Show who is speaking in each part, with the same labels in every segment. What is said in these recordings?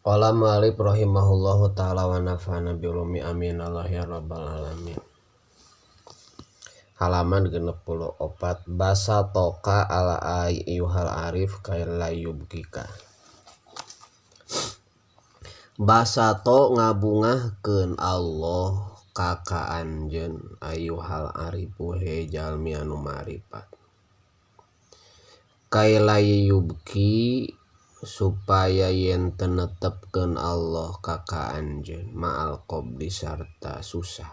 Speaker 1: Qala mu'allif rahimahullahu ta'ala wa nafa'ana bi ulumi amin Allah ya rabbal alamin. Halaman 64 basa toka ala ayyuhal arif kaila yubkika. Basato ngabungahkeun Allah ka ka anjeun ayyuhal arifu he jalmi anu maripat. Kaila yubki supaya yen teu netepkeun Allah ka ka anjeun ma'al qabdi sarta susah.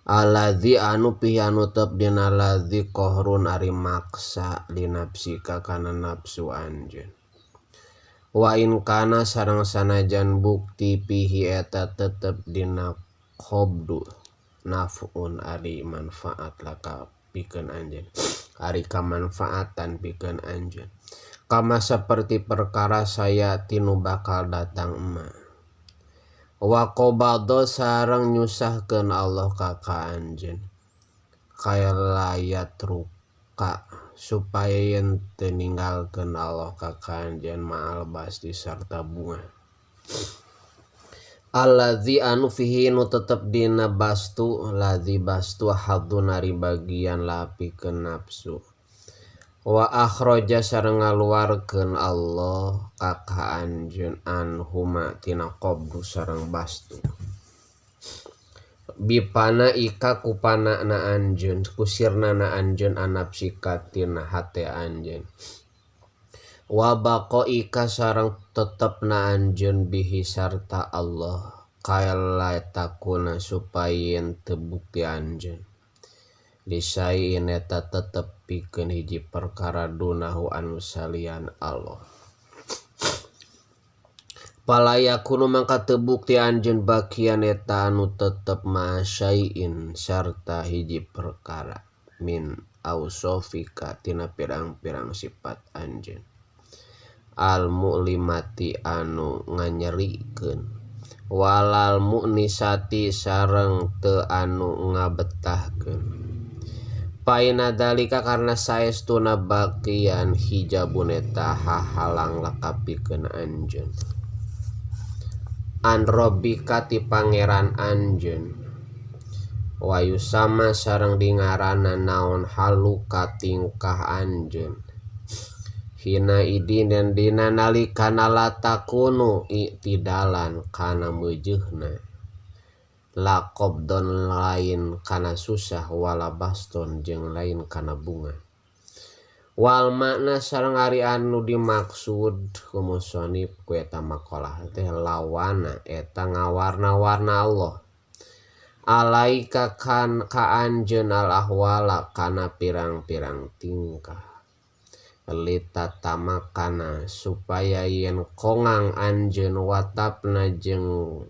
Speaker 1: Alladzi anu pihi anu tep dina ladzi qahrun ari maksa linafsika kana nafsu anjeun. Wa in kana sareng sanajan bukti pihi eta tetep dina qabdu naf'un ari manfaat laka pikeun anjeun ari kamanfaatan pikeun anjeun. Kama saperti perkara saya tinu bakal datang ema. Wa qabada sareng nyusahkeun Allah ka ka anjeun kaila yatruka supaya yen teu ninggalkeun Allah ka ka anjeun ma'al basti sarta bunga. Alladzi anu fihi nu tetep dina bastu ladzi bastu hadzun ari bagian lapikeun nafsu. Wa akhraja sareng ngaluarkeun Allah ka ka anjeun anhuma tina qabdu sareng bastu. Bipana ika kupana na anjeun kusirna na anjeun anapsika tina hate anjeun. Wa baqaika sareng tetepna anjeun bihi sarta Allah kaila takuna supaya teu bukti anjeun. Lisaiin eta tetep pikeun hiji perkara dunahu anu salian Allah. Palayakunu mangka teu bukti anjeun bakian eta anu tetep ma'asyai'in sarta hiji perkara min ausofika tina pirang-pirang sifat anjeun. Al mu'limati anu nganyerikeun walal mu'nisati sareng teu anu ngabetahkeun. Paina dalika karna saestuna bakian hijabun eta hahalang lakapikeun anjeun. An rabbika ti pangeran anjeun. Wa yusama sareng dingarana naon haluka tingkah anjeun. Hina idin dan dina nalikana latakunu i'tidalan kana meujeuhna. La qabdon lain kana susah wala baston jeung lain kana bunga. Wal makna sareng ari anu dimaksud ku musonif ku eta maqalah teh lawana eta ngawarna-warna Allah. Alaika kan ka anjeun al ahwala kana pirang-pirang tingkah. Litatamakana supaya yen kongang anjeun watapna jeung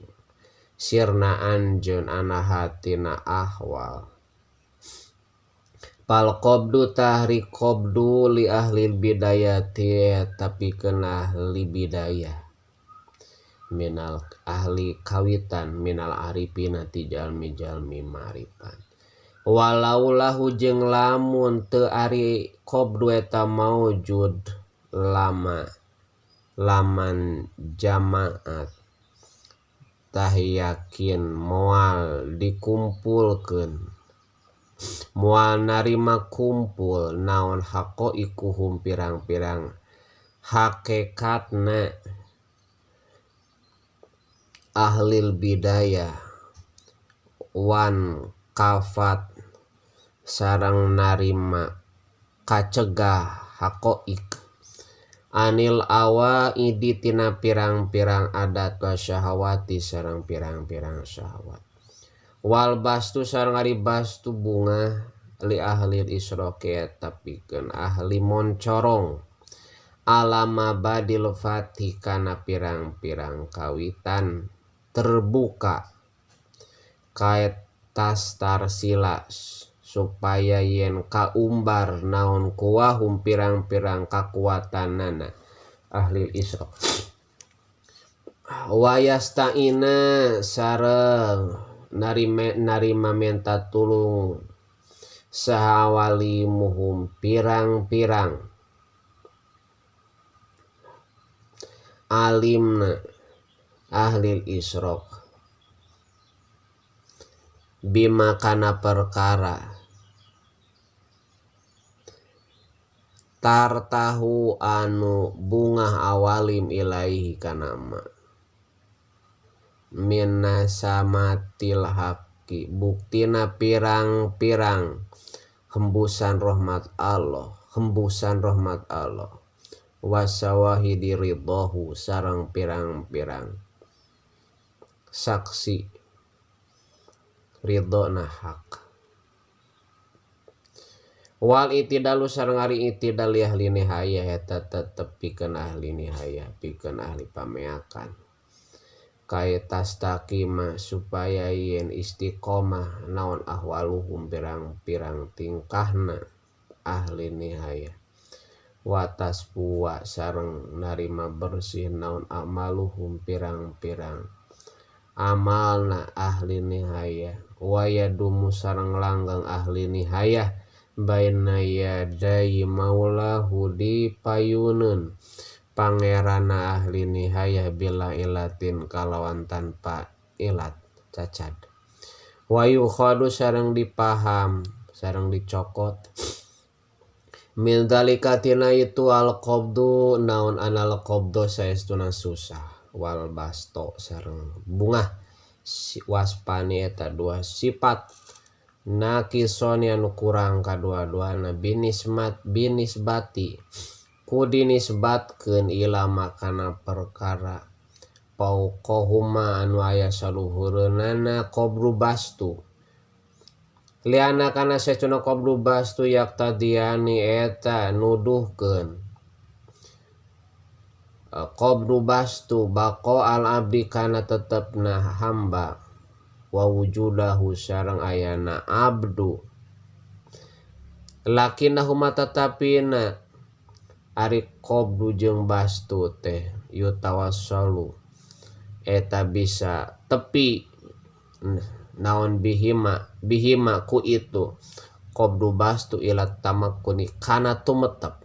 Speaker 1: sirna anjeun anahatina ahwal. Pal qabdu tahri qabdu li ahli bidayati tapi kena ahli bidayah minal ahli kawitan minal arifina ti jalmi-jalmi maripan. Walaulahu jeung lamun teu ari qabdu eta maujud lama laman jamaat tah yakin moal dikumpulkeun moal narima kumpul naon haqaiquhum pirang-pirang hakekatna ahlil bidayah wan kafat sareng narima kacegah haqaiq anil awaidi tina pirang-pirang adat wa syahawati sareng pirang-pirang syahwat. Wal bastu sareng ari bastu bunga li ahli isroqi eta pikeun ahli moncorong alama badil fatih kana pirang-pirang kawitan terbuka kaet tas tarsila supaya yen kaumbar naon kuahum pirang-pirang kakuatanana ahli isra. Wayastaina sareng narima menta tulung saha wali muhum pirang-pirang Alimna ahli isyraq bima kana perkara tartahu anu bungah awalim ilaihi kana ma minasamatil haqi buktina pirang-pirang hembusan rahmat Allah, hembusan rahmat Allah wasawahidi ridhahu sareng pirang-pirang saksi ridhona hak wal itidalu sareng ari itidal ahli nihayah eta tetep pikeun ahli nihayah pikeun ahli pameakan kaya tastaqima supaya yen istiqomah naon ahwaluhum pirang-pirang tingkahna ahli nihayah watas puwa sareng narima bersih naon amaluhum pirang-pirang amalna ahli nihayah wayadumu sareng langgeng ahli nihayah baina yadai maulahu di payuneun pangerana ahli nihayah bila ilatin kalawan tanpa ilat cacad wayu khadu sareng dipaham sareng dicokot min dzalika tina itu al qabdu naon anal qabdu saestuna susah wal basto sareng bungah waspani eta dua sifat nakisoni anu kurang kadua-duana binismat binisbati ku dinisbatkeun ila makana perkara pauqahuma anu aya saluhureunana qabru bastu liana kana saestuna qabru bastu yaktadiani eta nuduhkeun qabru bastu baqa al abdi kana tetepna hamba wa wujudahu sareng ayana abdu lakinnahu matatapina ari qabdu jeung bastu teh yutawassalu eta bisa tepi naon bihima bihima ku itu qabdu bastu ila tamakkuni kana tumetep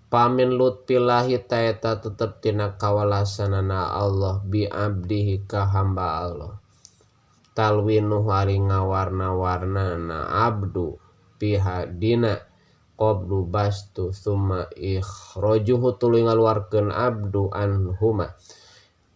Speaker 1: pamin lutfillahi taeta tetep tina kawalasanana Allah bi abdihi ka hamba Allah talwinuh ari ngawarna-warnana abdu piha dina qabdu bastu summa ikhrajuhu tuluy ngaluarkeun abdu anhuma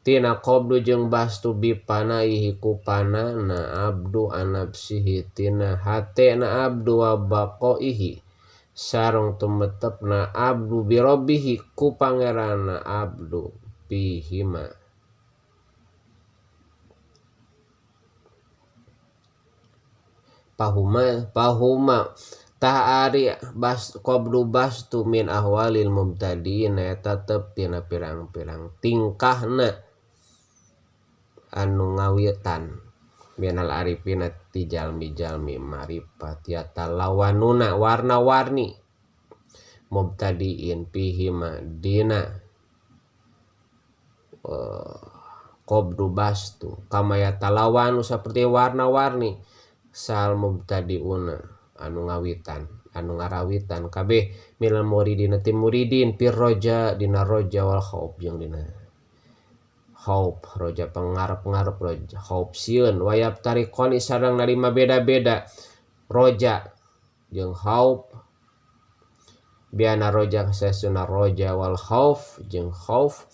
Speaker 1: tina qabdu jeung bastu bipanaihi ku panana abdu anapsihi tina hatena abdu wa baqaihi sareng tumetepna abdu birabbihi ku pangeranna abdu bihima pahuma pahuma tah ari bas qabdu bastu min ahwalil mubtadiin eta tetep tina pirang-pirang tingkahna anu ngawitan minal arifina ti jalmi-jalmi marifat yatalawanuna warna-warni mubtadiin fihi ma dina qabdu bastu kama yatalawanu saperti warna-warni sal mubtadiuna anu ngawitan anu ngarawitan kabeh minal muridina ti muridin fir roja dina roja wal khauf jeung dina khauf roja pangarep-ngarep roja khauf sieun wayab tariqoni sareng narima beda-beda roja jeung khauf biana roja sesuna roja wal khauf jeung khauf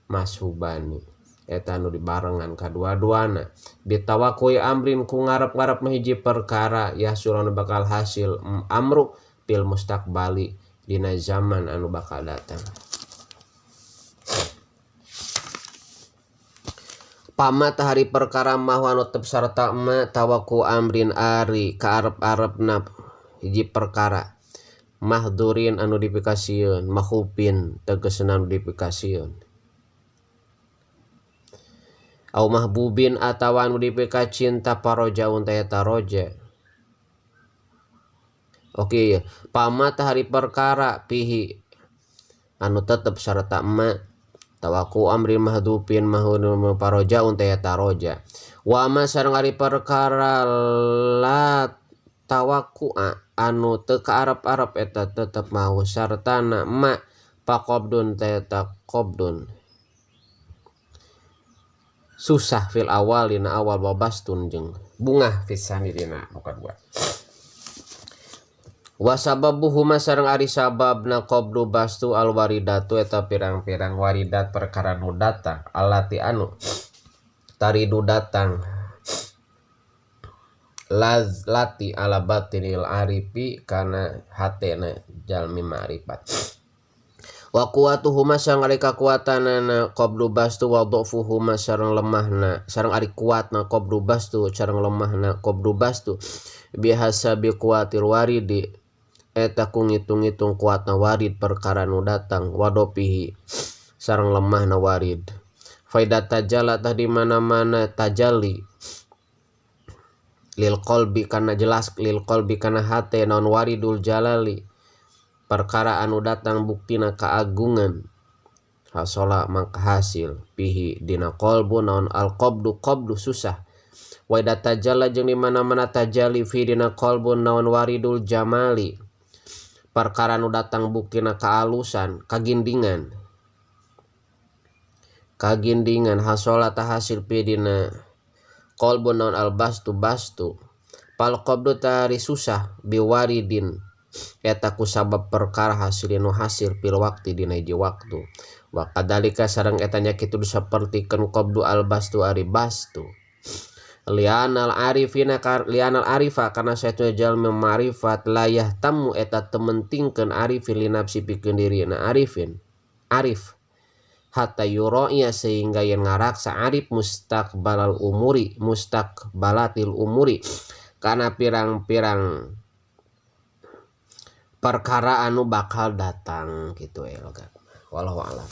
Speaker 1: mashubani eta anu dibarengan kadua-duana bitawakui amrin ku ngarep-ngarep hiji perkara yahsul anu bakal hasil amru fil mustaqbali dina zaman anu bakal datang. Pama hari perkara mahu anu tep sarta ma tawaku amrin ari kaarep-arepna hiji perkara mahdurin anu dipikasieun makhufin tegasna anu dipikasieun au mahbubin atawa anu dipikacinta parojaun ta eta roja. Oke, pama hari perkara pihi anu tetep sarta ma tawaku amri mahdupin mahun parojaun ta eta roja wa ma sareng ari perkara la tawaku anu teu kaarep-arep eta tetep mau sartana ma paqabdun ta eta qabdun. Susah fil awal dina awal wa bastun jeung bungah fisani dina nu kadua. Wa sababuhuma sareng ari sababna qabdu bastu al waridatu eta pirang-pirang waridat perkara nu datang allati anu taridu datang laz lati ala batinil arifi kana hatena jalmi ma'rifat. Wa quwatuhuma sareng ari kakuatanana qabdu bastu wa dhafuhuma sareng lemahna sareng ari kuatna qabdu bastu sareng lemahna qabdu bastu bihasabi quwatil waridi eta ku ngitung-ngitung kuatna warid perkara nu datang wa dhafihi sareng lemahna warid. Faida tajalla tah di mana-mana tajalli lil qalbi kana jelas lil qalbi kana hate naon waridul jalali perkara anu datang buktina keagungan hasola mangka hasil pihi dina qalbu naon al qabdu qabdu susah. Wa idza tajalla jeung di mana-mana tajalli fi dina qalbu naon waridul jamali perkara anu datang buktina kaalusan kagindingan kagindingan hasola tah hasil fi dina qalbu naon al bastu bastu pal qabdu tari susah biwaridin eta ku sabab perkara hasil nu hasil fil waqti dina hiji waktu. Wa kadzalika sareng eta nya kitu sapertikeun qabdu al bastu ari bastu lianal arifina lianal arifa karena saetu jalmi ma'rifat la yahtammu eta teu mentingkeun arifin li nafsi pikeun dirina arifin arif hatta yura'iya sehingga yen ngaraksa arif mustaqbalal umuri mustaqbalatil umuri kana pirang-pirang perkara anu bakal datang gitu ya. Wallahu alam.